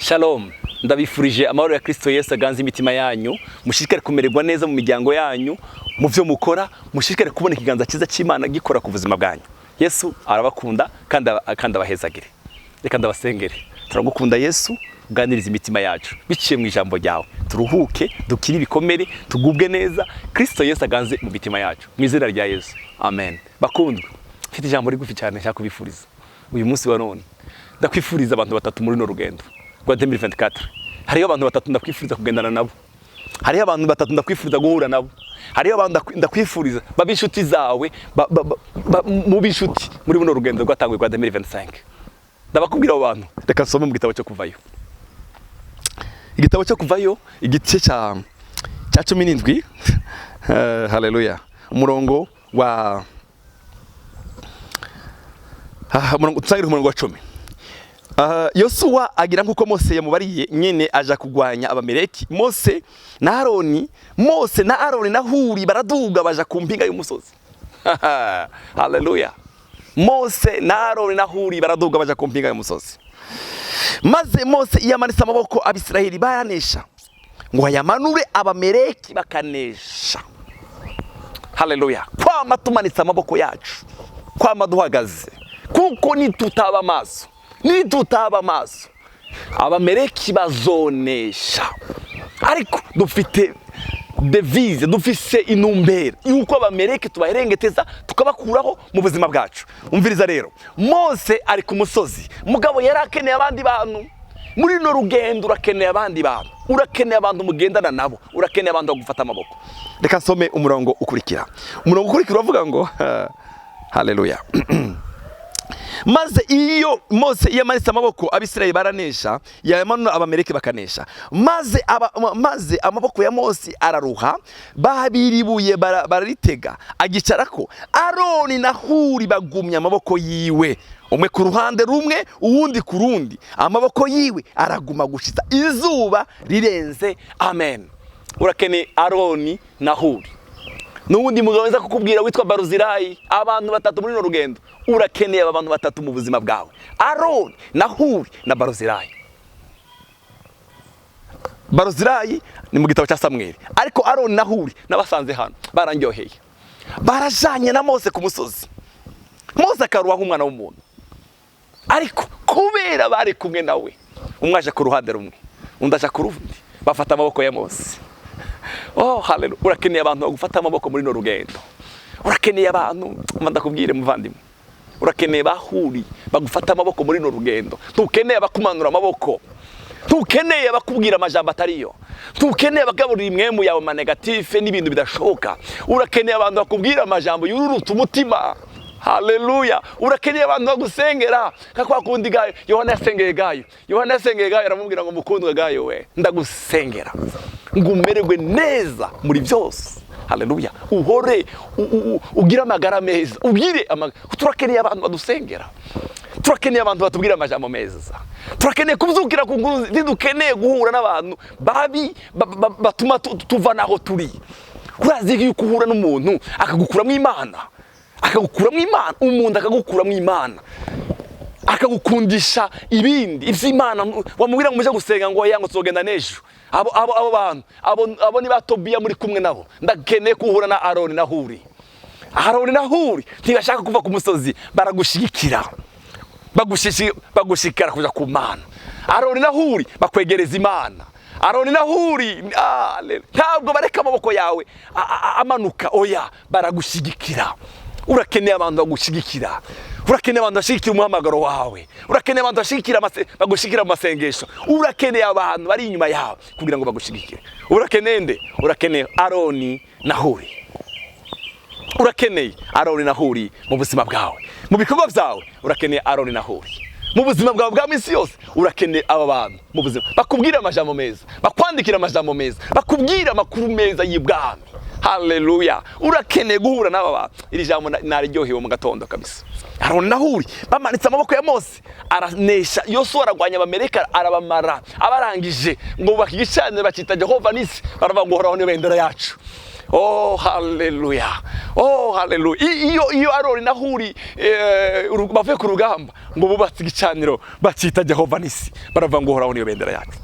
Shalom, ndabifurije amahoro ya Kristo Yesu aganze imitima yanyu. Mushishikare kumererwa neza mu miryango yanyu, mu byo mukora, mushishikare kubona ikiganza cyiza cy'Imana gikora ku buzima bwanyu. Yesu arabakunda kandi abahezagire. Reka ndabasengere. Turagukunda Yesu, uganiriza imitima yacu biciye mu ijambo ryawe, turuhuke, dukire ibikomere, tugubwe neza. Kristo Yesu aganze mu mitima yacu, mu izina rya Yesu, amen. Bakundwa, mfite ijambo rigufi cyane nshaka kubifuriza uyu munsi wa none. Ndakwifuriza abantu batatu muri runo rugendo rwa 2024. Hariho abantu batatu ndakwifuriza kugendana nabo, hariho abantu batatu ndakwifuriza guhura nabo, hariho abantu ndakwifuriza babe inshuti zawe, mube inshuti muri buno rugendo rwatanguye rwa 2025. Ndabakubwira abo bantu. Reka nsome mu gitabo cyo Kuvayo, igitabo cyo Kuvayo, igice cya 17. Haleluya. Umurongo wa umurongo, tutangire ku murongo wa 10. Yosuwa agira nk'uko Mose yamubariye nyene, aja kugwanya Abameleki. Mose na Aroni na Huri baraduga, baja ku mpinga y'umusozi. Haleluya! Mose na Aroni na Huri baraduga, baja ku mpinga y'umusozi. Maze Mose iyo amanitse amaboko, Abisirayeli baranesha, ngo ayamanure, Abameleki bakanesha. Haleluya! Kwama tumanitse amaboko yacu, kwama duhagaze, kuko nitutaba amaso, nitutaba amaso, Abameleki bazonesha. Ariko dufite devise, dufise intumbero yuko Abameleki tubaherengeteza, tukabakuraho mu buzima bwacu. Umviriza rero, Mose ari ku musozi, mugabo yari akeneye abandi bantu. Muri runo rugendo urakeneye abandi bantu, urakeneye abantu mugendana nabo, urakeneye abantu bagufata amaboko. Reka nsome umurongo ukurikira. Umurongo ukurikira uravuga ngo, haleluya: Maze iyo Mose iyo amanitse amaboko, Abisirayeli baranesha, yamanura, Abameleki bakanesha. Maze amaboko ya Mose araruha, babiribuye bararitega, agicarako. Aroni na Huri bagumya amaboko yiwe, umwe ku ruhande rumwe, uwundi ku rundi, amaboko yiwe araguma gushitsa izuba rirenze. Amen. Urakeneye Aroni na Huri n'uwundi mugabo nza kukubwira witwa Baruzirayi. Abantu batatu muri runo rugendo, urakeneye aba bantu batatu mu buzima bwawe: Aroni na Huri na Baruzirayi. Baruzirayi ni mu gitabo cya Samweli, ariko Aroni na Huri nabasanze hano, barandyoheye. Barajanye na Mose ku musozi, Mose akaruha nk'umwana w'umuntu, ariko kubera bari kumwe nawe, umwe aje ku ruhande rumwe, undi aja ku rundi, bafata amaboko ya Mose. Oh, haleluya! Urakeneye abantu bagufata amaboko muri runo rugendo. Urakeneye abantu, mba ndakubwire muvandimwe, urakeneye bahuri bagufata amaboko muri runo rugendo. Ntukeneye abakumanura amaboko, ntukeneye abakubwira amajambo atariyo, ntukeneye abagaburira imwemu yawe ma négatif n'ibintu bidashoboka. Urakeneye abantu bakubwira amajambo yururutsa umutima. Haleluya! Urakeneye abantu bagusengera nka kwa kundi Gayo, Yohana yasengeye Gayo. Yohana yasengeye Gayo, aramubwira ngo: "Mukundwa Gayo we, ndagusengera ngo umererwe neza muri byose." Haleluya! Uhore ugire amagara meza, ugire Turakeneye abantu badusengera, turakeneye abantu batubwira amajambo meza, turakeneye kubyukira ku nkuru. Ntidukeneye guhura n'abantu babi batuma tuva n'aho turi. Urazi yuko uhura n'umuntu akagukuramo Imana, akagukuramo Imana, umuntu akagukuramo Imana, akagukundisha ibindi iby'Imana, wamubwira ngo muje gusenga, ngo oya, ngo tuzogenda n'ejo. Abo bantu, abo ni ba Tobiya muri kumwe nabo. Ndakeneye kuhura na Aroni na Huri. Aroni na Huri ntibashaka kuva ku musozi, baragushigikira, bagushikara kuja ku Mana. Aroni na Huri bakwegereza Imana. Aroni na Huri ntabwo bareka amaboko yawe amanuka, oya, baragushigikira. Urakeneye abantu bagushyigikira, urakeneye abantu bashyigikira umuhamagaro wawe, urakeneye abantu bashyigikira bagushyigikira mu masengesho, urakeneye abantu bari inyuma yawe kugira ngo bagushyigikire. Urakeneye nde? Urakeneye Aroni na Huri. Urakeneye Aroni na Huri mu buzima bwawe, mu bikorwa byawe. Urakeneye Aroni na Huri mu buzima bwawe bwa minsi yose. Urakeneye aba bantu mu buzima bakubwira amajambo meza, bakwandikira amajambo meza, bakubwira amakuru meza y'ibwami. Haleluya! Urakeneye guhura n'aba bantu. Iri jambo nariryohewe mu gatondo kabisa. Aroni na Huri bamanitse amaboko ya Mose, aranesha. Yosuwa aragwanya Abameleka, arabamara. Abarangije ngo bubaka igicaniro, bakita Jehova Nisi, baravuga ngo: "Uhoraho ni bendera yacu." Oh, haleluya! Oh, haleluya! Iyo Aroni na Huri bavuye ku rugamba, ngo bubatse igicaniro bakita Jehova Nisi, baravuga ngo Uhoraho niyo bendera yacu.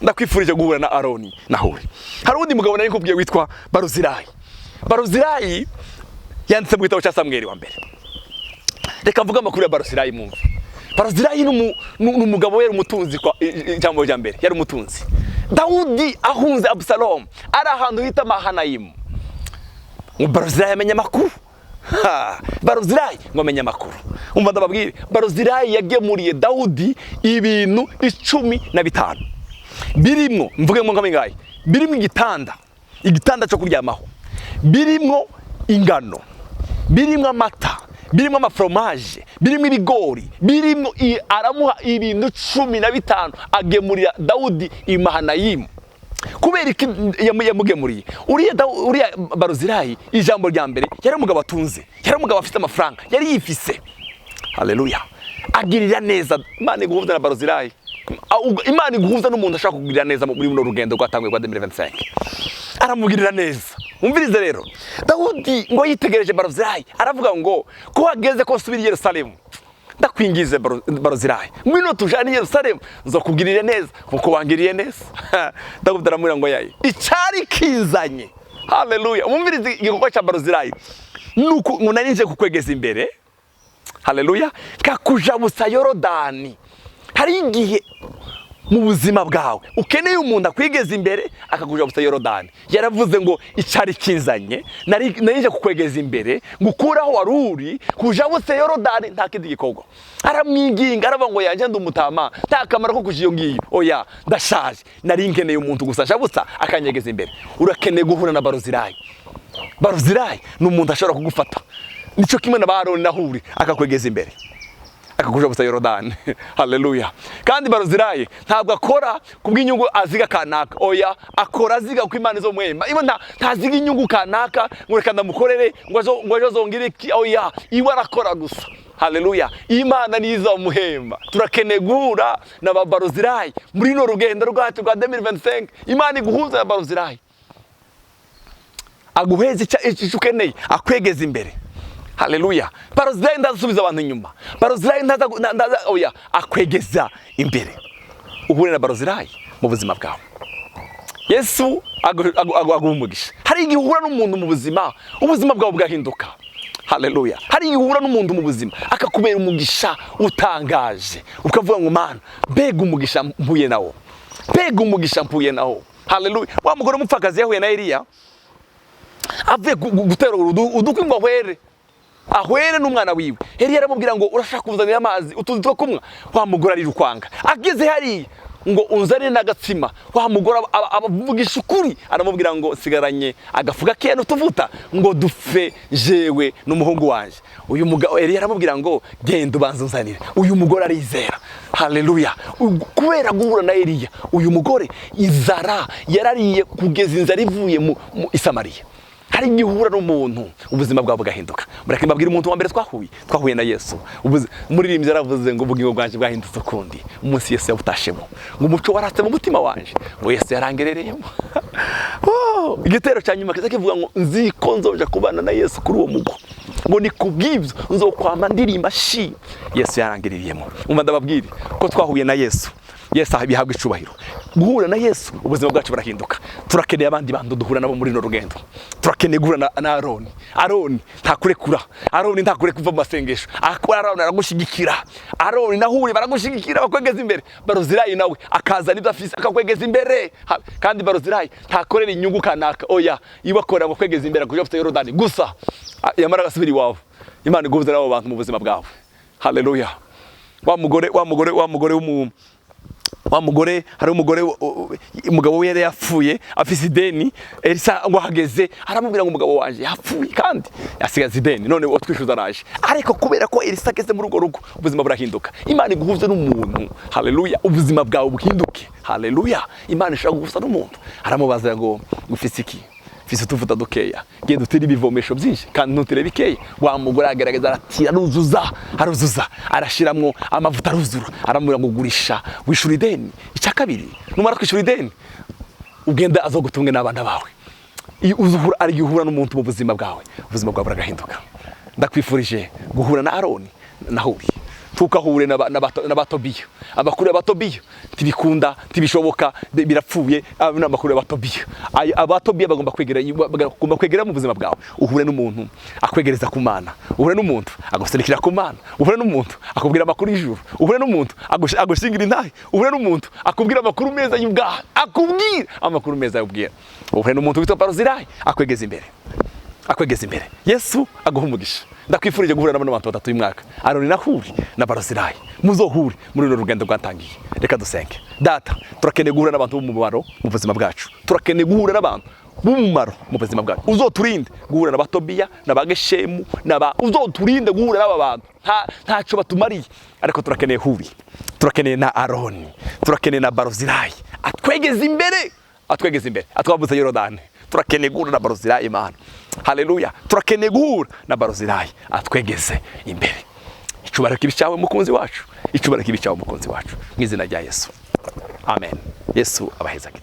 Ndakwifurije guhura na Aroni na Huri. Hari uwundi mugabo nari nkubwiye witwa Baruzilayi. Baruzilayi yanditse mu gitabo cya Samweli wa mbere. Reka mvuge amakuru ya Baruzilayi mwumve. Baruzilayi ni umugabo, yari umutunzi. Kwa ijambo rya mbere, yari umutunzi. Dawudi ahunze Abusalomu, ari ahantu hita Mahanayimu, ngo Baruzilayi amenya amakuru. Ha, Baruzilayi ngo amenye amakuru. Umva ndababwire, Baruzilayi yagemuriye Dawudi ibintu 15, birimwo, mvugemo nka bingahe? Birimo igitanda, igitanda cyo kuryamaho, birimo ingano, birimo amata, birimo amaforomaje, birimo ibigori, birimo aramuha ibintu 15, agemurira Dawudi i Mahanayimu. Kubera iki yamugemuriye uriya uriya Baruzilayi? Ijambo rya mbere, yari umugabo atunze, yari umugabo afite amafaranga, yari yifise. Haleluya! Agirira neza. Imana iguhuza na Baruzilayi. Imana iguhuza n'umuntu ashaka kugirira neza muri runo rugendo rwatanguye rwa 2025. Aramugirira neza. Umvirize rero, Dawudi ngo yitegereje Baruzilayi, aravuga ngo ko hageze ko nsubira i Yerusalemu, ndakwingize Baruzilayi, ngwino tujane i Yerusalemu, nzokugirira neza nkuko wangiriye neza. Dawudi aramubwira ngo yaye icyari kinzanye. Haleluya! Umvirize, igikorwa cya Baruzilayi nuko ngo nari nje kukwegeza imbere, haleluya, kakujabusa Yorodani. Hari igihe mu buzima bwawe ukeneye umuntu akwigeza imbere, akakujabusa Yorodani. Yaravuze ngo icyari kinzanye, nari nje kukwegeza imbere, ngukuraho wari uri, kujabutse Yorodani, nta kindi gikorwa. Aramwinginga, aravuga ngo yanje ndi umutama, nta kamaro ko kuja iyo ngiyo, oya, ndashaje, nari nkeneye umuntu gusa ajabutsa akanyegeza imbere. Urakeneye guhura na Baruzilayi. Baruzilayi ni umuntu ashobora kugufata, nicyo kimwe na ba Aroni na Huri, akakwegeza imbere, akakujabusa Yorodani. Haleluya! Kandi Baruzilayi ntabwo akora kubw'inyungu aziga kanaka, oya, akora aziga ko Imana izomuhemba. Iwe ntaziga inyungu kanaka ngo reka ndamukorere, ngo ejo azongere iki, oya, iwe arakora gusa. Haleluya! Imana niyo izamuhemba. Turakeneye guhura na ba Baruzilayi muri runo rugendo rwacu rwa 2025. Imana iguhuza na Baruzilayi, aguheze icyo ukeneye, akwegeza imbere. Haleluya! Baruzilayi ntazasubiza abantu inyuma. Baruzilayi ntaza, oya, akwegeza imbere. Uhure na Baruzilayi mu buzima bwawe. Yesu aguha umugisha. Hari igihe uhura n'umuntu mu buzima, ubuzima bwawe bugahinduka. Haleluya! Hari igihe uhura n'umuntu mu buzima akakubera umugisha utangaje, ukavuga ngo Mana, mbega umugisha mpuye nawo, mbega umugisha mpuye nawo! Haleluya! Wa mugore w'umupfakazi yahuye na Eliya avuye gutera udukwi ngo ahwere n'umwana wiwe. Eliya aramubwira ngo urashaka kuzanira amazi, utuzi two kunywa. Wa mugore arirukwanga, ageze hariya ngo unzanire n'agatsima. Wa mugore abavugisha ukuri, aramubwira ngo sigaranye agafu gakeya n'utuvuta ngo dupfe jewe n'umuhungu wanje. Uyu mugabo Eliya aramubwira ngo genda ubanze unzanire. Uyu mugore arizera. Haleluya! Kubera guhura na Eliya, uyu mugore inzara yarariye kugeza inzara ivuye mu Isamariya. Hari igihe uhura n'umuntu, ubuzima bwawe bugahinduka. Mureke mbabwire umuntu wa mbere twahuye. Twahuye na Yesu. Umuririmbyi yaravuze ngo ubugingo bwanjye bwahindutse ukundi umunsi Yesu yabutashemo, ngo umuco waratse mu mutima wanje, ngo Yesu yarangerereyemo. Oh, igitero cya nyuma kiza kivuga ngo nzi ko nzoja kubana na Yesu kuri uwo mugwa, ngo ni kubw'ibyo nzokwama ndirimba shi Yesu yarangerereyemo. Umva ndababwire ko twahuye na Yesu. Yesu bihabwa icubahiro. Guhura na Yesu, ubuzima bwacu burahinduka. Turakeneye abandi bantu duhura nabo muri runo rugendo. Turakeneye guhura na Aroni. Aroni ntakurekura, Aroni ntakure kuva mu masengesho akora, Aroni aragushyigikira, Aroni na Huri baragushyigikira, bakwegeza imbere. Baruzilayi nawe akazana ibyo afise, akakwegeza imbere. Kandi Baruzilayi ntakorera inyungu kanaka, oya, iwe akora ngo kwegeza imbere kuja gufata Yorodani gusa. Yamara agasubira iwabo. Imana iguhuze n'abo bantu mu buzima bwawe. Haleluya! Wa mugore wa mugore, hari umugore umugabo we yari yapfuye, afise ideni. Elisa ngo ahageze aramubwira ngo umugabo wanje yapfuye kandi asigaza ideni, none utwishuza araje. Ariko kubera ko Elisa ageze muri urwo rugo, ubuzima burahinduka. Imana iguhuze n'umuntu. Haleluya! Ubuzima bwawe buhinduke. Haleluya! Imana ishobora guhuza n'umuntu. Aramubaza ngo ufise iki? Mfise utuvuta dukeya. Genda utire ibivomesho byinshi kandi ntutire bikeya. Wa mugore agerageza, aratira, aruzuza, aruzuza, arashiramwo amavuta, aruzura. Aramubwira ngo gurisha wishura ideni. Icya kabiri, numara kwishura ideni, ugenda azogutunge n'abana bawe. Iyo uzuhura, ari igihe uhura n'umuntu mu buzima bwawe, ubuzima bwawe buragahinduka. Ndakwifurije guhura na Aroni na Huri, ntukahure n'Abatobiya. Amakuru y'Abatobiya ntibikunda, ntibishoboka, birapfuye. Aba ni amakuru y'Abatobiya. Abatobiya bagomba kwegera mu buzima bwawe. Uhure n'umuntu akwegereza ku Mana, uhure n'umuntu aguserukira ku Mana, uhure n'umuntu akubwira amakuru y'ijuru, uhure n'umuntu agushingira intahe, uhure n'umuntu akubwira amakuru meza y'ubwaha, akubwira amakuru meza y'ubwira. Uhure n'umuntu witwa Baruzilayi akwegeza imbere, akwegeza imbere. Yesu aguha umugisha. Ndakwifurije guhura n'abano bantu batatu uyu mwaka, Aroni na Huri na Baruzilayi. Muzohure muri runo rugendo rwatangiye. Reka dusenge. Data, turakeneye guhura n'abantu b'umumaro mu buzima bwacu. Turakeneye guhura n'abantu b'umumaro mu buzima bwacu. Uzoturinde guhura na Batobiya na ba Geshemu na ba, uzoturinde guhura n'aba bantu ntaco batumariye. Ariko turakeneye Huri, turakeneye na Aroni, turakeneye na Baruzilayi atwegeze imbere, atwegeze imbere, atwambutse Yorodani. Turakeneye guhura na Baruzilayi, Imana. Haleluya! Turakeneye guhura na Baruzilayi atwegeze imbere. Icubahiro kibe cyawe, mukunzi wacu. Icubahiro kibe cyawe, mukunzi wacu, mu izina rya Yesu, amen. Yesu abahezagire.